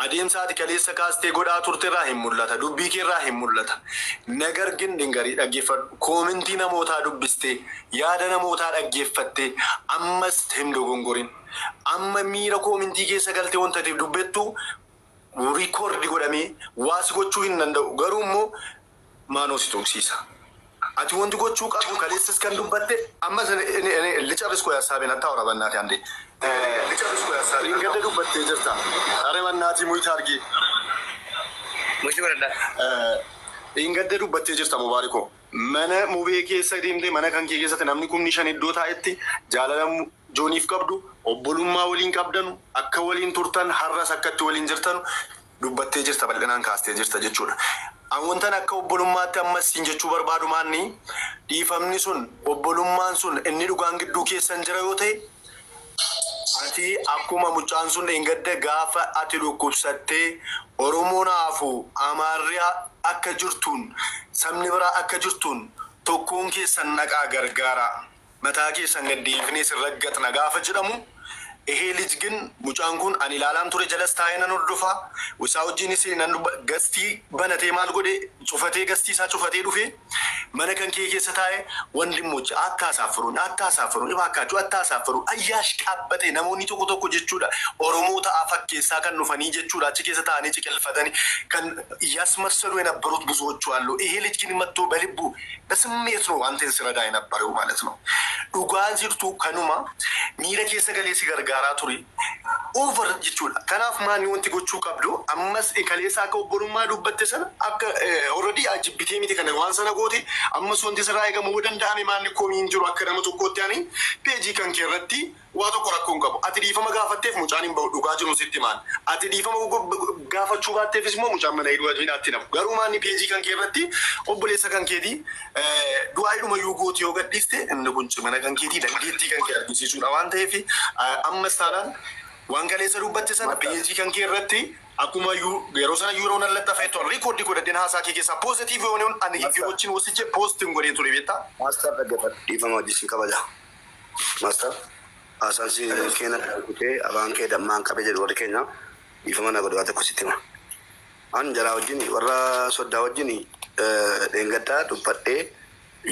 Adeemsa ati kaleessa kaastee godhaa turte irraa hin mul'ata. Dubbii kee irraa hin mul'ata. ነገር ግን dingarii dhaggeeffadhu. Comment namootaa dubbistee, yaada namootaa dhaggeeffattee, ammas hin dogongorin. Amma miira comment keessa galtee wanta ati dubbettu record godhamee waas gochuu hin danda'u. Garuu immoo maanoo si tuqsiisa. Ati wanti gochuu qabdu kaleessas kan dubbatte ammas ልጨርስ እኮ ሀሳቤን አታውራ በእናትህ አንዴ ልጨርስ እኮ ሀሳቤን ገደ dubbattee jirta. Are በእናትህ mute አድርጌ Mute godhadhaa. Gadda dubbattee jirta, Mubaarikoo. Mana Mubee keessa deemtee, mana kan kee keessatti namni 5,000 iddoo taa'etti jaalala Jooniif qabdu, obbolummaa waliin qabdanu, akka waliin turtan, har'as akkatti waliin jirtanu dubbattee jirta, bal'inaan kaastee jirta jechuudha. Wantan akka obbolummaatti ammas siin jechuu barbaadu maanni, dhiifamni sun, obbolummaan sun inni dhugaan gidduu keessan jira yoo ta'e, ati akkuma mucaan sun dheengadda gaafa ati dhukkubsattee Oromoon haafu, Amaarri akka jirtuun, sabni biraa akka jirtuun, tokkoon keessan naqaa gargaara, mataa keessan gaddeefnee sin raggaxna gaafa jedhamu, ይሄ ልጅ ግን mucaan kun ani ilaalaan ture, jalas taa'ee nan hordofaa, isaa wajjinis nan guest banatee, maal godhe, cufatee, guest isaa cufatee dhufe, mana kan kee keessa taa'ee ወንድሞች አታሳፍሩን፣ አታሳፍሩን፣ እባካችሁ አታሳፍሩን እያሽቃበጠ namoonni tokko tokko jechuudha, Oromoo ta'aa fakkeessaa kan dhufanii jechuudha, achi keessa taa'anii ciqilfatanii kan እያስመሰሉ የነበሩት ብዙዎቹ አሉ። ይሄ ልጅ ግን መጥቶ በልቡ በስሜት ነው አንተን ሲረዳ የነበረው ማለት ነው። Dhugaan jirtu kanuma, miira keessa galee si gargaaraa ture over jechuudha. Kanaaf maanni wanti gochuu qabdu, ammas kaleessa akka obbolummaa dubbatte sana, akka already jibbitee miti kana waan sana goote, ammas wanti sirraa eegamu yoo danda'ame maanni komiin jiru, akka nama tokkootti ani peejii kan kee irratti waa tokko rakkoo hin qabu. Ati dhiifama gaafatteef mucaan hin bahu, dhugaa jiru sitti maan. Ati dhiifama gaafachuu baatteefis immoo mucaan mana hidhuu hidhaatti nafu. Garuu maanni peejii kan kee irratti obboleessa kan keetii du'aa hidhumayyuu gooti yoo gadhiiste, inni kun cimina kan keetii, dandeettii kan kee argisiisuudha waan ta'eef, ammas taanaan waan kaleessa dubbatte sana peejii kan kee irratti akkuma yeroo sana yeroo nan laxxafee tola record godhadheen haasaa kee keessaa positive የሆነውን ንግግሮችን ወስጄ post hin godheen ture beektaa. Master, dhaggeeffadhu. Dhiifama hojii si kabaja. Master, haasaan si keenya kutee afaan kee dammaan qabe jedhu warri keenya, dhiifama na godhu, waa tokko sitti hima. An jaraa wajjin, warra soddaa wajjin dheengaddaa dubbadhee,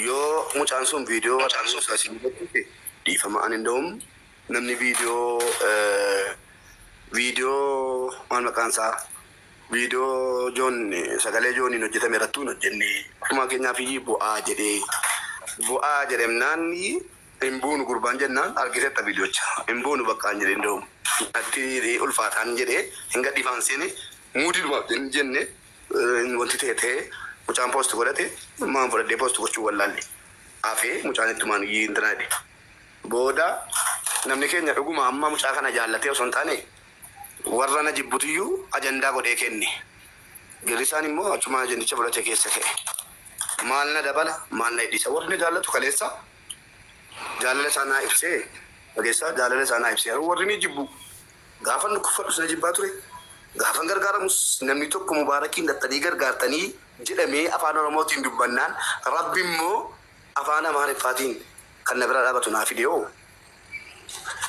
yoo mucaan sun viidiyoo waraabuu isaa si dubbatutti dhiifama, an hin da'um namni viidiyoo maal maqaan isaa, viidiyoo Joon, sagalee Jooniin hojjetame irratti hin hojjenne, akkuma keenyaaf bu'aa jedhee bu'aa jedhemnaan hin buunu gurbaan jennaan argiteetta viidiyoocha hin buunu bakka hin jedhee hin da'um natti ulfaataan jedhee hin gadhiifaan seene muudiidhumaaf hin jenne. Wanti ta'e ta'ee mucaan post godhate, maan fudhadhee post gochuu wallaalle hafee mucaan ittumaan intina jedhe. Booda namni keenya dhuguma amma mucaa kana jaallatee osoo hin taane warra na jibbutiyyuu ajandaa godhee kenne. Girrisaan immoo achuma ajandicha fudhatee keessa ka'e. Maal na dabala, maal na hidhisa? Warri na jaallatu kaleessa jaalala isaa naa ibsee, dhageessaa, jaalala isaa naa ibsee. Warri ni jibbu gaafa dhukkubfadhus na jibbaa ture. Gaafa gargaaramus namni tokko Mubaarakiin dhattanii gargaartanii jedhamee afaan Oromootiin dubbannaan, Rabbi immoo afaan Amaariffaatiin kan na bira dhaabatu naa fide. Hoo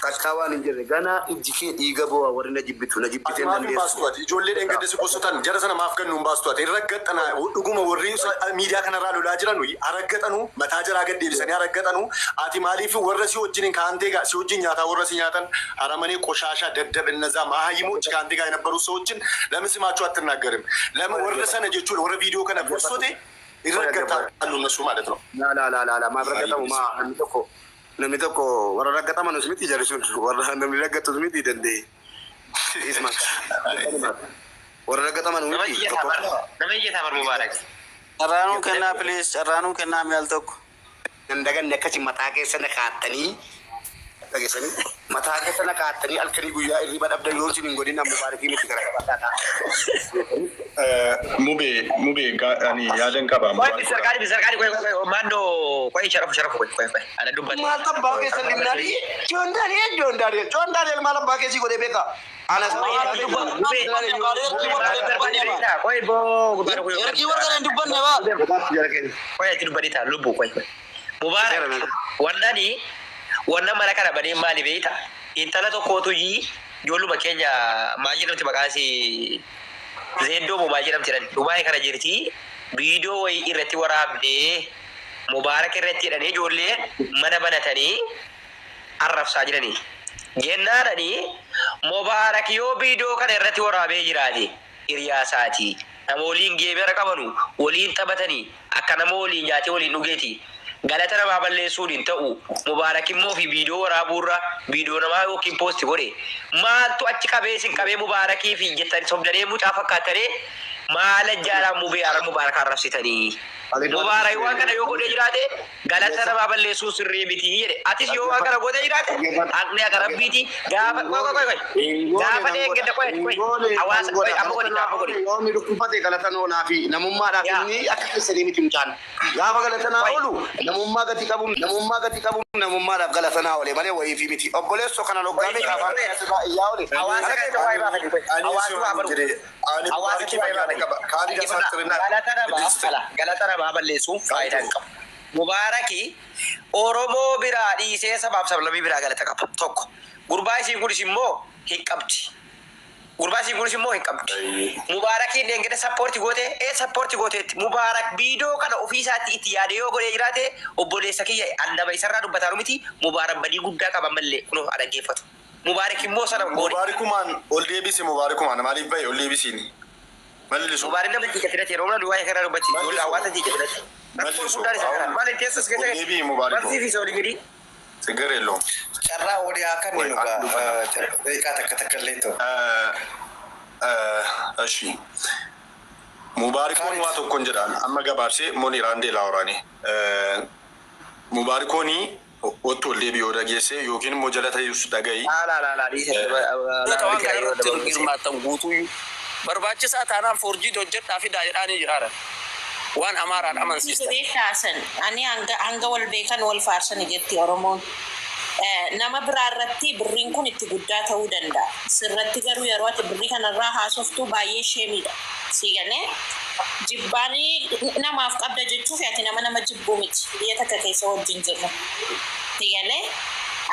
takkaa waan hin jirre ganaa ijji kee dhiiga bu'aa, warri na jibbitu na Ati jibbitee maaf hin dandeessu. baastu ati? Ijoollee dheengadde si qosotan jara sana maaf gannu hin baastu ati? Hin raggaxana dhuguma warri miidiyaa kanarraa lolaa jiran haraggaxanu, mataa jaraa gad deebisanii haraggaxanu. Ati maaliif warra si wajjin ከአንተ ጋር si wajjin nyaataa, warra si nyaatan አረመኔ ቆሻሻ ደደብ እነዛ መሀይሞች ከአንተ ጋር የነበሩ ሰዎችን ለምን ስማቸው አትናገርም? ለምን warra sana jechuudha, warra viidiyoo kana postote ይረገጣሉ እነሱ ማለት ነው። La la la la, maaf raggatamu? Maa namni tokko warra raggatamanus miti, jarri sun warra namni raggatus miti danda'e. Isma warra raggataman Nama miti. iyyataa bar. Nama iyyataa bar, Mubaarak. Carraanuu kennaa, please, carraanuu kennaa mi'al tokko. Nan daganne, akkasi mataa keessa na kaattanii, dhageessanii, mataa keessa na kaattanii halkanii guyyaa irriba dhabdan yoo isin hin godhin amma Mubaarakii miti gara qabaadhaa. Mubee, ani yaadan qaba. Qoy, sarkaari sarkaari, qoy qoy, maannoo, qoy, sharafu sharafu, qoy qoy qoy, ana dubbate. Maal tabbaa keessa limnaani? Joon Daani'el, Joon Daani'el, Joon Daani'el maal abbaa keessii godhee beeka? Anas Qoy boo gurbaan qoy. Ergii warra kana hin dubbanne baa. Qoy, ati dubbadhi taa lubbu, qoy qoy. Mubaarak, wannani wanna mana kana badee maali beekta? Intala tokkootu yii Ijoolluma keenya maal jedhamti maqaan isii Zeeddoo moo maal jedhamti jedhan Dubaay kana jirti viidiyoo wayii irratti waraabdee Mubaarak irratti jedhanii ijoollee mana banatanii arrabsaa jiranii. Jennaanani Mubaarak yoo viidiyoo kana irratti waraabee jiraate hiriyaa isaati. Nama waliin geemera qabanu waliin taphatanii akka nama waliin nyaatee waliin dhugeeti. Galata namaa balleessuun hin ta'u. Mubaarak immoo ofii viidiyoo waraabuurra viidiyoo namaa yookiin post godhe. Maaltu achi qabee isin qabee Mubaarakii fi jettani sobdanee mucaa fakkaattanii maala jaalaa mubee ara Mubaarak arrabsitanii. Mubaarak waan kana yoo godhee jiraate galata namaa balleessuun sirrii miti jedhe. Atis yoo waan kana gootee jiraate haqni haqa rabbiiti. Gaafa qoy qoy qoy qoy. Gaafa dheengadda qoy qoy hawaasa qoy amma godhi amma godhi. Yoo inni dhukkubfate galata oolaa fi namummaadhaaf Yaa. inni akka keessanii miti mucaan. Gaafa galatanaa Qoy. oolu namummaa gati qabu namummaa gati qabu namummaadhaaf galatanaa oole malee wayii fi miti. Obboleessoo kana Qoy loggaamee kaafaa asirraa iyyaa oole. Hawaasa Kana kana waa'ee baafadhu qoy. Ani Hawaasa waa baru. jedhe ani Hawaasa Mubaarikii waa'ee fayyaa baafadhu. qaba. Kaalid Dhaggeeffadhaa. Galata namaa ala galata namaa balleessuun faayidaa hin qabu. Mubaaraki Oromoo biraa dhiisee sabaaf sablammii biraa galata qaba. Tokko. Gurbaa isiin kunis immoo hin qabdi. Gurbaa isiin kunis immoo hin qabdi. Mubaarakiin deengeda support goote ee support gooteetti. Mubaarak viidiyoo kana ofii isaatti itti yaadee yoo godhee jiraate obboleessa kiyya an nama isarraa dubbataa miti. Mubaarak badii guddaa qaba mallee kunoo haa dhaggeeffatu. Mubaarak immoo sana goone. Mubaarikumaan ol deebisi Mubaarikumaan maaliif bahe ol deebisiin? Mallisu. Mubaarak nama jiika filate yeroo mana waa'ee kanaa dubbatti ijoollee hawaasa jiika filate. Rakkoon Mallisu. guddaan isa kana. Maal teessus Ol keessa deebi'i Mubaarikoo. barsiisi soolii gadi. Sigir የለውም። Carraa olii haa ወይ kennu አንዱ gaa daqiiqaa takka takka illee ta'u. እሺ Mubaarikoon waa tokkon jedhaan amma gabaabsee Moniraandee laawuraani. Mubaarikoonii ottu ol deebi'ee yoo dhageesse yookiin immoo jala ta'us dhaga'i. Laa laa laa dhiisa. Waan kana irratti hirmaattan guutuyyuu barbaachisaa taanaan forjii hojjedhaa fidaa jedhaanii jiraara. Waan Amaaraan amansiistan. Beekaasan ani hanga hanga wal beekan wal faarsani jetti Oromoon. Nama biraa irratti birriin kun itti guddaa ta'uu danda'a. Sirratti garuu yeroo ati birrii kanarraa haasoftu baay'ee sheemiidha. Sii galee jibbaanii namaaf qabda jechuuf ati nama nama jibbuu miti. Biyya takka keessa wajjin jirru. Sii galee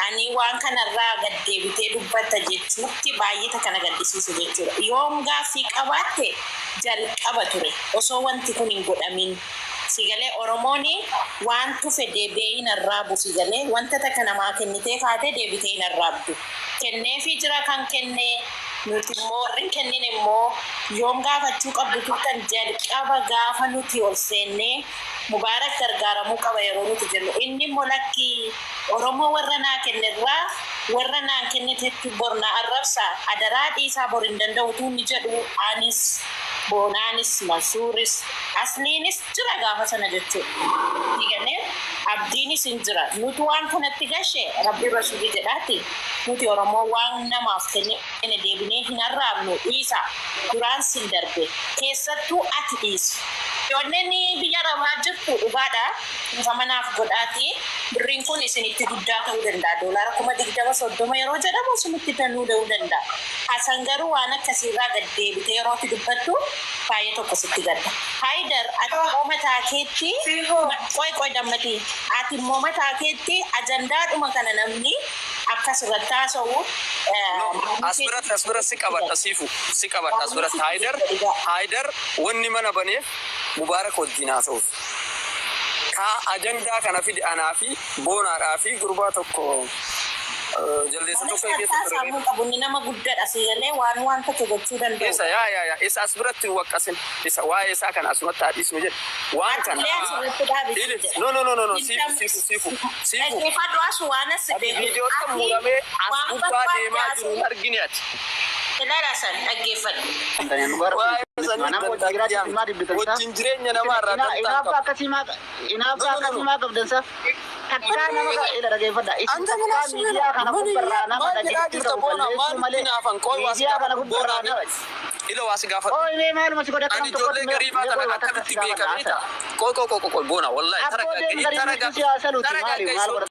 ani waan kanarraa gad deebitee dubbatta jechuutti baay'ee takka na gaddisiise jechuudha. Yoom gaaffii qabaatte jalqaba ture osoo wanti kun hin godhamin. Sigalee Oromoon waan tufe deebi'ee hin arraabu sigalee wanta takka namaa kennitee kaatee deebitee hin arraabdu. Kenneefii jira kan kennee nuti immoo warri hin kennine immoo yoom gaafachuu qabdu turtan jalqaba gaafa nuti ol seennee Mubaarak gargaaramuu qaba yeroo nuti jennu inni immoo lakkii Oromoo warra naa kennerraa warra naan kennitetti bor na arrabsa adaraa dhiisaa bor hin danda'u utuu inni jedhu anis Boonaanis Mansuuris Asliinis jira gaafa sana jechuudha. Diganee abdiinis hin jira. Nuti waan kanatti gashe rabbi rasuulli jedhaati. Nuti Oromoo waan namaaf kennine deebinee hin arraabnu dhiisa. Duraan sin darbe. Keessattuu ati dhiisi. Ijoolleen biyya arabaa jirtu dhugaadha. Dhiifama naaf godhaati. Birriin kun isinitti guddaa ta'uu danda'a. Doolaara 20,000 30 yeroo jedhamu isinitti danuu ta'uu danda'a. Hasan garuu waan akkasiirraa gad deebitee yeroo ati dubbattu baay'ee tokko sitti gadda. Haayidar ati immoo mataa keetti qoy qoy dammatii ati immoo mataa keetti ajandaadhuma kana namni akkas irratti haasa'u No, as biratti as biratti si qabadha siifu si qabadha as biratti Haayidar Haayidar wanni mana baneef Mubaarak wajjin haasa'uuf. Kaa ajandaa kana fide anaa fi boonaadhaa fi gurbaa tokko jaldeessa Namni tokko keessa saattaa ture. sammuu qabu inni nama guddaadha si galee waan waan tokko gochuu danda'u. Isa yaa yaa yaa isa as biratti hin waqqasin isa waa'ee isaa kana asumatti haa dhiisnu jedhe waan kana. Atillee asirratti dhaabisi Ili jedha. no no no no no siifu siifu siifu siifu. Dhaggeeffadhu asu waan as Ati viidiyoo kan muramee as waan gubbaa barbaadde deemaa as jiru hin argine ati. ilaala san dhaggeeffadhu. Waa'ee sanii dantaa wajjin jireenya namaa irraa dantaa Inaaffa qabu. akkasii maa inaaffa akkasii maa qabdan sa takkaa nama ila dhageeffadha isin Anta mana takkaa miidiyaa kana mani gubbarraa nama maal jedhaa dhageettii jirta qabu boona balleessuu maal malee hinaafan qoy waas miidiyaa kana gaafadhu gubbarraa boonaa nama ila waas gaafadhu. Ooy mee maaluma si godhe Ani akkam ijoollee tokkotti mee gariibaa mee tana qoy waa takka akkamitti si gaafadha beekamee haasa. ta'a? Qoy qoy qoy qoy boona wallahi Abboo deem gariibni siyaasa luti maali maal godha